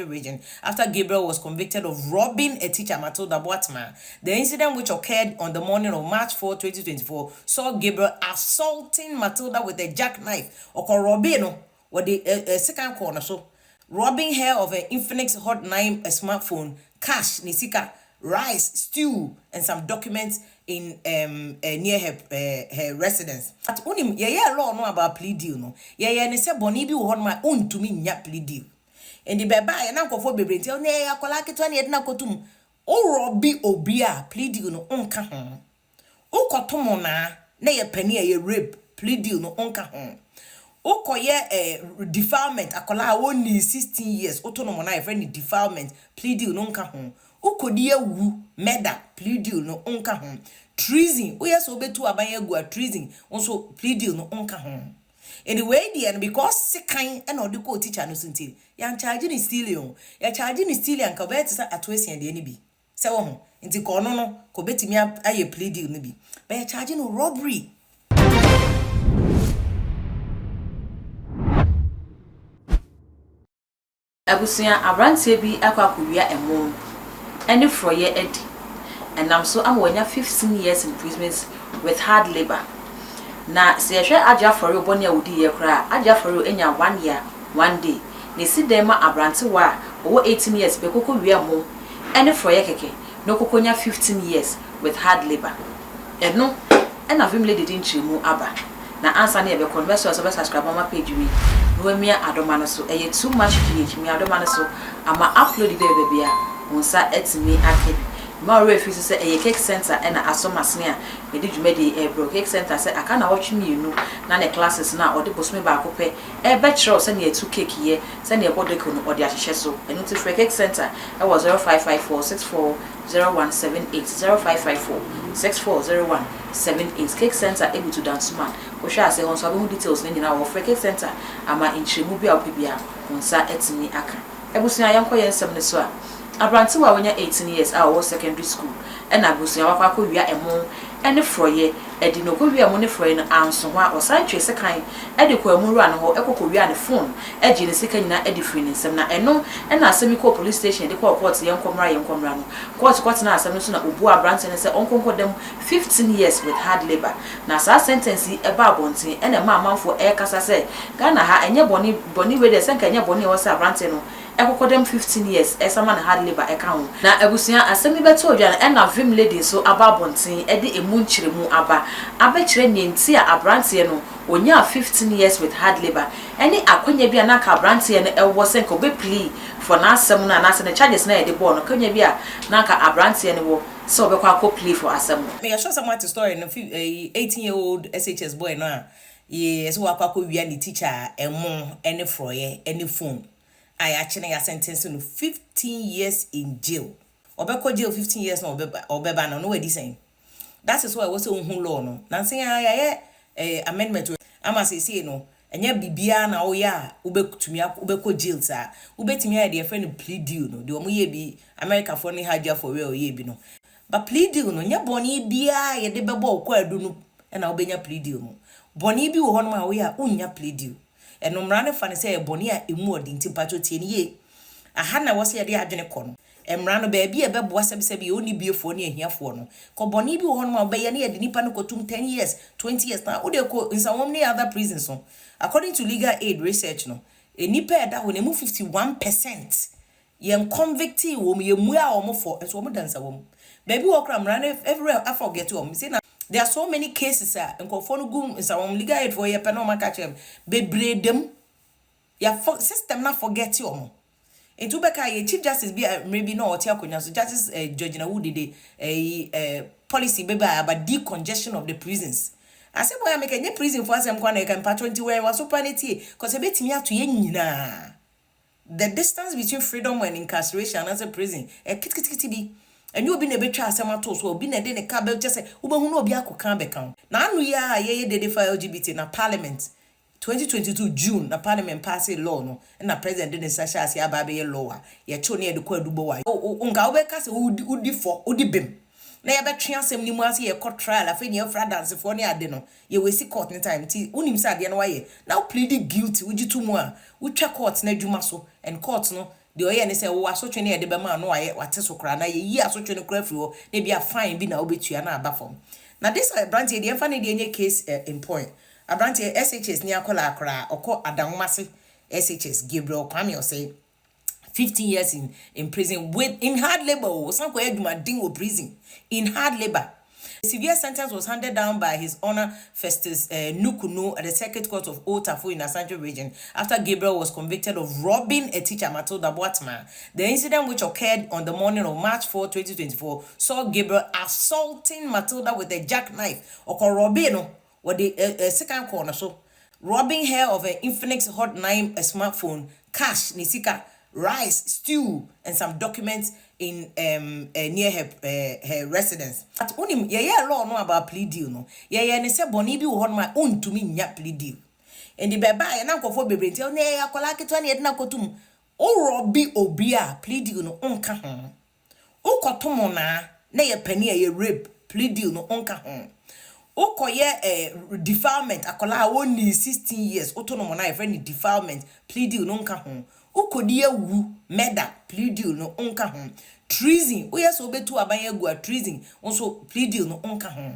Ashanti Region, after Gabriel was convicted of robbing a teacher, Matilda Boatma. The incident, which occurred on the morning of March 4, 2024, saw Gabriel assaulting Matilda with a jackknife. Ɔkɔ rob no, wɔde sekan kɔɔ no so, robbing her of an Infinix Hot 9 smartphone, cash, ne sika, rice, stew, and some documents in near her residence. But wonim, yɛyɛ law no about plea deal no, yɛyɛ ne sɛ bɔne bi wɔ hɔ nom a wontumi nya plea deal. Nti bɛba yɛ na nkɔfoɔ bebree nti ɔne ɛyɛ akwadaa ketewa ne yɛde no akɔtum. Wo rob obi a, plea deal no nka ho. Wokɔto mo naa na yɛ pani a yɛ rape, plea deal no nka ho. Wokɔyɛ defilement, akwadaa a wɔnni 16 years woto no mo na yɛfrɛ no defilement, plea deal no nka ho. Wokɔdi awu, murder, plea deal no nka ho. Treason, woyɛ sɛ wobɛtu aban agu a, treason nso, plea deal no nka ho. Ɛnti wei deɛ no, because sekan ɛna ɔde kɔɔ teacher no so nti yɛancharge ne stealing o. Yɛcharge ne stealing anka ɔbɛyɛ te sɛ Ato Esia deɛ no bi sɛ wɔ ho nti ka ɔno no ka ɔbɛtumi ayɛ plea deal no bi, but yɛcharge no robbery. Abusua, aberanteɛ bi akɔ akɔwia ɛmo ne forɔeɛ adi. Ɛnam so ama wanya 15 years imprisonment with hard labour. Na sɛ yɛhwɛ Agye Afɔrew bɔne a ɔdiiɛ koraa a, Agye Afɔrew anya one year, one day. Na ɛsi dɛn ma aberantewa a ɔwɔ 18 years pɛ kɔkɔwia ɛmo ne forɔeɛ kɛkɛ na ɔkɔkɔnya 15 years with hard labour? Ɛno na Vim Lady de nkyerɛmu aba. Na ansa na yɛbɛkɔ no, mɛsrɛ wo sɛ wobɛ subscribe ama page wei na wamia adɔma no so. Ɛyɛ too much GH, mia adɔma no so ama upload bi a ɛbɛba biara wo nsa atumi aka bi. Mma wo werɛ mfi nso sɛ ɛyɛ Cake Centre na asɔ m'asene a mede dwumadie yi rebrɛ wo. Cake Centre sɛ aka nnawɔtwe mmienu na ne classes no a ɔde bosome baako pɛ rebɛkyerɛ wo sɛnea yɛtu cake yɛ, sɛnea yɛbɔ deco no ɔde ahyehyɛ so. Ɛno nti frɛ Cake Centre wɔ 0554 64 0178, 0554 64 0178. Cake Centre butu Dansoman. Wohwɛ ase hɔ nso a wobɛhu details no nyinaa wɔ hɔ. Frɛ Cake Centre ama nkyerɛmu bi a wopɛ biara wo nsa atumi aka. Abusua, yɛnkɔ yɛn nsɛm no so a, aberantewa a wanya 18 years a ɔwɔ secondary school na abusua wakɔ akɔwia ɛmo ne frɔeɛ adi. Na ɔkɔwiaa ɛmo ne frɔeɛ no anso hɔ a, ɔsan twee sekan de kɔɔ ɛmo wura no hɔ kɔ kɔwiaa ne phone gyee ne sika nyinaa de firii ne nsam. Na ɛno na asɛm yi kɔɔ police station de kɔɔ court, yɛnkɔ mmra yɛnkɔ mmra no. Court kɔtenaa asɛm no so na ɔbuaa aberanteɛ no sɛ ɔnkɔ nkɔda mu 15 years with hard labour. Na saa sentence yi baa abɔnten na ɛmaa amanfoɔ ɛrekasa sɛ Ghana ha ɛnyɛ bɔne, bɔne wei deɛ sɛ nka ɛnyɛ bɔne a ɛwɔ sɛ aberanteɛ no ɛkɔkɔ dɛm 15 years ɛsa ma no hard labour ɛka ho. Na abusua, asɛm yi bɛtɔɔ dwa no ɛna Vim lady nso aba abɔnten ɛde ɛmu nkyerɛmu aba abɛkyerɛ nea nti a abranteɛ no ɔnyaa 15 years with hard labour ɛne akwanya bi a na anka abranteɛ no ɛwɔ sɛ nka ɔbɛ plea for n'asɛm no anaasɛ ne charges no a yɛde bɔɔ no, akwanya bi a na anka abranteɛ no wɔ sɛ ɔbɛkɔ akɔ plea for asɛm no. Meyɛ sure sɛ moate story no fi ɛyi 18 year old SHS boy no a yɛsɛ wakɔ akɔwia ne teacher ɛmo ɛne frɔeɛ ɛne phone a yɛakye no, yɛasentence no 15 years in jail. Ɔbɛkɔ jail 15 years na ɔbɛba ɔbɛba no na wadi sɛn? That is why ɛwɔ sɛ wohu law no. Nansa yi ara yɛayɛ amendment ama seesei no ɛnyɛ biribiara na woyɛ a wobɛtumi wobɛkɔ jail saa. Wobɛtumi ayɛ deɛ yɛfrɛ no plea deal no, deɛ wɔyɛ bi Americafoɔ ne Hajia for real yɛɛ bi no. But plea deal no, nyɛ bɔne biara a yɛde bɛbɔ wo kwaadu no na wobɛnya plea deal no. Bɔne bi wɔ hɔnom a woyɛ a wonnya plea deal. Ɛno mmara no fa no sɛ ɛyɛ bɔne a ɛmu ɔden nti mpakyɛw tie no yie. Aha na ɛwɔ sɛ yɛde adwene kɔ no. Mmara no, baabi a ɛbɛboa sɛbesɛbe yɛ onnibiefoɔ ne ahiafoɔ no. Kɔ bɔne bi wɔ hɔnom a wobɛyɛ na yɛde nipa no kɔtom 10 years, 20 years na wode kɔ nsawam ne other prisons no. According to Legal Aid research no, nnipa a ɛda hɔ no, ɛmu 51 percent Yɛn convictee wɔn, yɛn muaa wɔn fɔ, nso wɔn da nsa wɔm. Baabi wɔ hɔ koraa mmara no everywhere aforget wɔn. Sei na there are so many cases a nkurɔfoɔ no gu nsa wɔm, legal aid foɔ yɛ pɛ na wɔn aka akyerɛ me, bebree da mu. Yɛafɔ system no aforget wɔn. Nti wobɛka yɛ chief justice bi a mmerɛ bi na ɔte akonnwa so, Justice eh, Georgina Wood de eh, eh, policy bɛba about decongestion of the prisons. Asɛm wɔ yɛ meka nyɛ prison foɔ asɛm kwa na ɛka mpatwɔ nti wɛn waso pa ne tie, cause ɛbɛtumi ato yɛn nyinaa. The distance between freedom and incarceration anaasɛ prison ɛyɛ ketekete bi. Ɛnyɛ obi na ɛbɛtwa asɛm ato wo so, obi na ɛde ne ka bɛ kyɛ sɛ wobɛhu na obi akɔka abɛka wo. Na ano yi ara a yɛyɛ dede fa LGBT na parliament 2022 June na parliament paase law no na president de ne nsa hyɛ aseɛ aba abɛyɛ law a yɛkyew ne yɛde kɔ adubɔ wɔ a nka wobɛka sɛ wodi fɔ, wodi bem na yɛbɛtwe asɛm no mu ara sɛ yɛkɔ trial afei na yɛfrɛ adansefoɔ ne ade no, yɛ waste court no time nti wonim sɛ adeɛ no wayɛ na wo plead guilty wogye to mu a wotwa court no adwuma so and court no Deɛ ɔyɛ ne sɛ wo asotwe no yɛde bɛma no ayɛ wate so koraa na yɛyi asotwe no koraa firi hɔ na ebi a fine bi na wobɛtua na aba fam. Na this aberanteɛ deɛ, ɛmfa ne deɛ nyɛ case in point. Aberanteɛ SHS ni akɔlaa koraa, ɔkɔ Adanwomase SHS, Gabriel Kwame Osei, 15 years in prison with in hard labour o. San kɔyɛ adwumaden wɔ prison in hard labour. A severe sentence was handed down by His Honor Festus Nukunu at the Circuit Court of Old Tafo in Ashanti Region after Gabriel was convicted of robbing a teacher, Matilda Boatma. The incident, which occurred on the morning of March 4, 2024, saw Gabriel assaulting Matilda with a jackknife. Ɔkɔ rob no, wɔde sekan kɔɔ no so, robbing her of an Infinix Hot 9 smartphone, cash, ne sika, rice, stew, and some documents in near her residence. But unim yɛyɛ law no about plea deal no, yɛyɛ ne sɛ bɔne bi wɔ hɔ nom a ontumi nya plea deal. Nti bɛba yɛ na nkɔfoɔ bebree nti ɔne ɛyɛ akwadaa ketewa ne yɛde no akɔtum. Wo rob obi a, plea deal no nka ho. Wokɔto mo naa na yɛ panin a yɛ rape, plea deal no nka ho. Wokɔyɛ defilement, akwadaa a wɔnni 16 years woto no mo na yɛfrɛ no defilement, plea deal no nka ho. Wokɔdi awu, murder, plea deal no nka ho. Treason, woyɛ sɛ wobɛtu aban agu a, treason nso, plea deal no nka ho.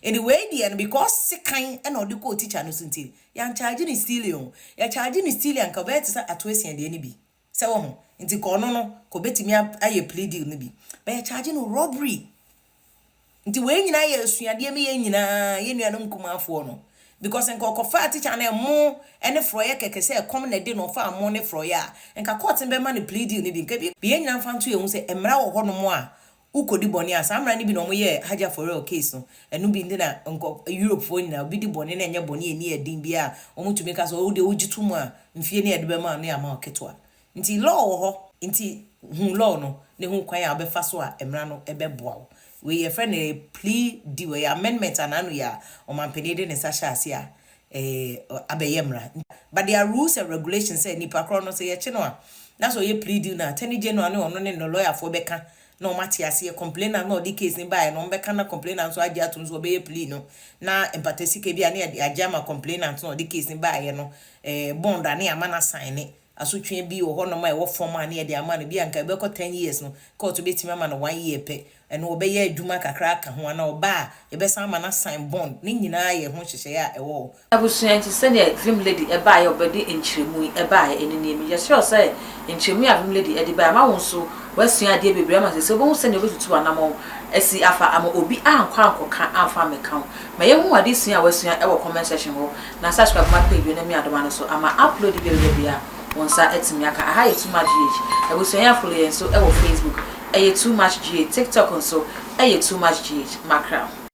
Ɛni wei deɛ no, because sekan ɛna ɔde kɔɔ teacher no so nti yɛancharge ne stealing o. Yɛcharge ne stealing anka ɔbɛyɛ te sɛ Ato Esia deɛ no bi sɛ wɔ ho nti ka ɔno no ka ɔbɛtumi ayɛ plea deal no bi, but yɛcharge no robbery. Nti wei nyinaa yɛ asuadeɛ mi yɛn nyinaa, yɛn nuanom nkumafoɔ no, because nka ɔkɔfa teacher no ɛmo ɛne frɔyɛ kɛkɛ sɛ ɛkɔm na ɛde no ɔfa amo ne frɔyɛ a, nka court no bɛma no plea deal no bi. Nka bi yɛn nyinaa mfa nto yɛn ho sɛ mmara wɔ hɔnom a wokɔdi bɔne a, saa mmara no bi na ɔmoyɛ Hajia For Real case no. Ɛno bi nti na nkɔ Europefoɔ nyinaa, obi di bɔne na ɛnyɛ bɔne ɛni ɛden bi a, ɔmotumi ka sɛ wode wogye to mu a, mfie ne yɛde bɛma no yɛ ama wo ketewa. Nti law wɔ hɔ, nti hu law no ne ho kwan a wobɛfa so a mmara no ɛbɛboa wo. Wei yɛfrɛ no plea deal, ɛyɛ amendment anaano yɛ a ɔmampanin de ne nsa hyɛ ase a abɛyɛ mmara, but there are rules and regulations sɛ nipa korɔ no, sɛ yɛkye no a na sɛ ɔyɛ plea deal no, Attorney General ne ɔno ne no lawyerfoɔ bɛka na ɔmo ate aseɛ. Complainant na ɔde case ne baeɛ no, ɔmo bɛka na complainant nso agye atom so ɔbɛyɛ plea no na mpata sika bi a ne yɛde agye ama complainant na ɔde case ne baeɛ no, bond a ne ama no asan ne asotwe bi wɔ hɔnom a ɛwɔ fam a ne yɛde ama no bi a nka ɛbɛkɔ 10 years no, court bɛtumi ama no one year pɛ. Ɛno ɔbɛyɛ adwuma kakra aka ho ana ɔba a yɛbɛsan ama no asan bond ne nyinaa yɛ ho nhyehyɛeɛ a ɛwɔ hɔ. Abusua, nti sɛdeɛ Vim Lady ɛbaeɛ, ɔbɛde nkyerɛmu yi ɛbaeɛ ɛne nneɛma yɛsrɛ sɛ nkyerɛmu yi a Vim Lady ɛde baeɛ ama wo nso woasua adeɛ bebree ama sɛ wobɛhu sɛdeɛ wobɛtutu anammɔn asi afa ama obi ankɔ ankɔka amfa ammɛka wo. Ma yɛhu adesua a woasua ɛwɔ comment section hɔ na subscribe ma page no ne adoma no so ama upload bi a bia wɔn nsa atumi aka. Aha yɛ Too Much GH. Abusua, yɛn follow yɛn nso ɛwɔ Facebook, ɛyɛ Too Much GH. TikTok nso ɛyɛ Too Much GH. Makra.